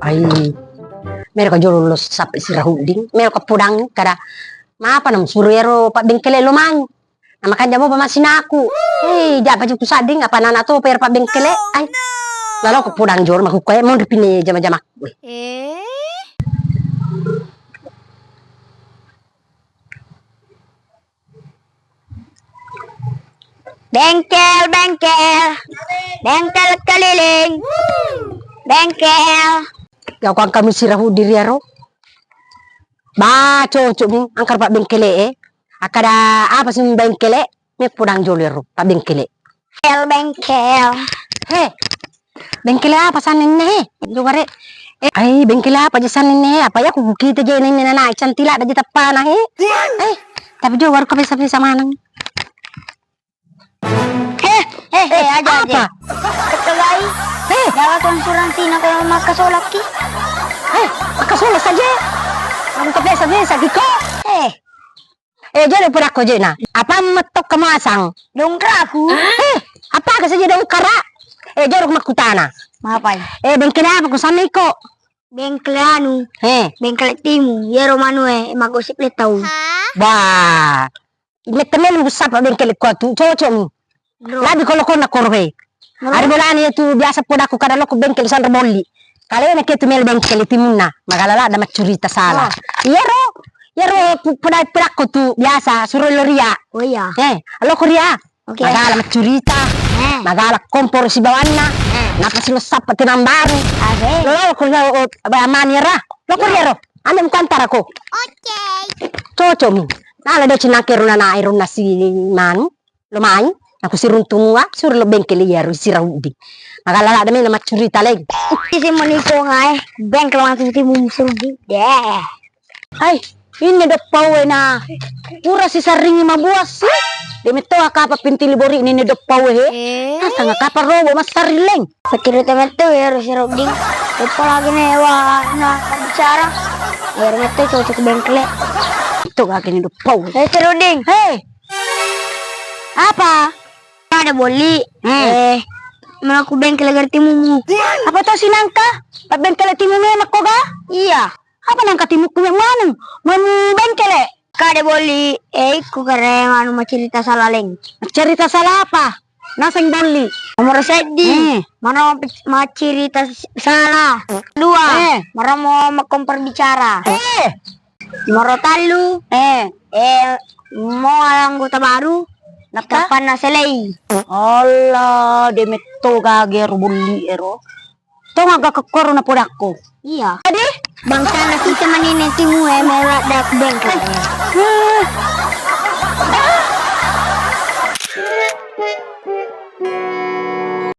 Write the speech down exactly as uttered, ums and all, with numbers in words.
Ai, mero ka jolo lo sappe sirahudding, mero ka podang kada mapa na suro ero pabbengkele lo mai. Na makanja mopa masinaku. Hei, japa juku sadding apa nana to per pabbengkele. Ai. Lalo ko podang jolo makukkoe monri pine jama-jamakku. Eh? Bengkel, bengkel. Bengkel keliling. Bengkel. Ya, ko engka mi sirahuddi riaro. Ba, cocok mi, engka pabbengkele e. Akkada apa sih bengkele? Mi podang jolo ero, pabbengkele. Bengkel, bengkel. He, bengkele apa sanninna he? Jogare. Eh, ai, bengkele apa je sanninna he? Apa ya ku kita je nenne nana cantik lah, da je teppana he. Eh, tapi jogare ko bisa-bisa maneng. Eh, eh, eh, aja, aja. Apa? Ketegai. Eh. Jaga konsuransi na kalau makkasolakki. Eh, makkasola saja. Kamu kebiasa-biasa kiko. Eh. Eh, jolo podakko jena. Apa mettok kamasang? Dongkraku. Eh, apa ka saja dongkara? Eh, jolo makkutana. Mapai. Eh, bengkel apa ko sanna iko? Bengkel anu. Eh. Bengkel timu. Yero manu e, magosip le tau. Wah. Mette melo usapa bengkel ko tu, cocok mi. Labi ko lokonna koro he. Ari bolana iya tu biasa podakku kada lokko bengkel sanro bolli. Kalena ke tu melo bengkel timunna, magala ladda maccurita sala. Iyaro, iyaro pu-, poda-, podakku tu biasa suro lo ria. Oh iya. Eh, lokko ria. Oke. Magala maccurita. Eh. Magala komporo sibawanna. Eh. Napa silo sappa tenang baru. Asik. Lo, lo, ko, lo, o, ba, mani ra. Lokko ria ro. Ane mukantara ko. Oke. Cocok mi. Nala de cinangke runa na, runa si manu. Lo mai, aku siruntu mua, suro lo bengkel iyaro siraudding. Magala ladda mena maccurita leng. Isi moniko ngae, bengkel langsung timu siraudding. Deh. Ai, inne doppau e na. Pura sisarringi mabuas sih. De metto kapa pintili bori inne doppau e he. Eh. Asa ngakapa robo massarri leng. Pacurita metto iyaro siraudding. Doppa lagi newa na bicara. Iyaro metto cocok bengkel e. Itu kaki ni doppau. Eh, siraudding. Hei. Apa? Ada bolli. Hmm. Eh, melo ku bengkel gare timumu. Apa to sinangka? Pabbengkel timu memang ko ga? Iya. Apa nangka timukku memang maneng? Memu bengkel e? Kada bolli. Eh, ikku kare manu macerita sala leng. Cerita sala apa? Naseng bolli. Nomor seddi. Hmm. Mano macerita s-, sala. Dua. Eh. Maramo makkompor bicara. Eh. Nomor tallu, eh, eh, mo anggota baru, nappa nappanna selei. Allah, de metto gage ro bolli ero. Tong aga kekkoro na podakko. Iya. Jadi? Bangsana kita manine timu e, mela dak bengkel e. Eh,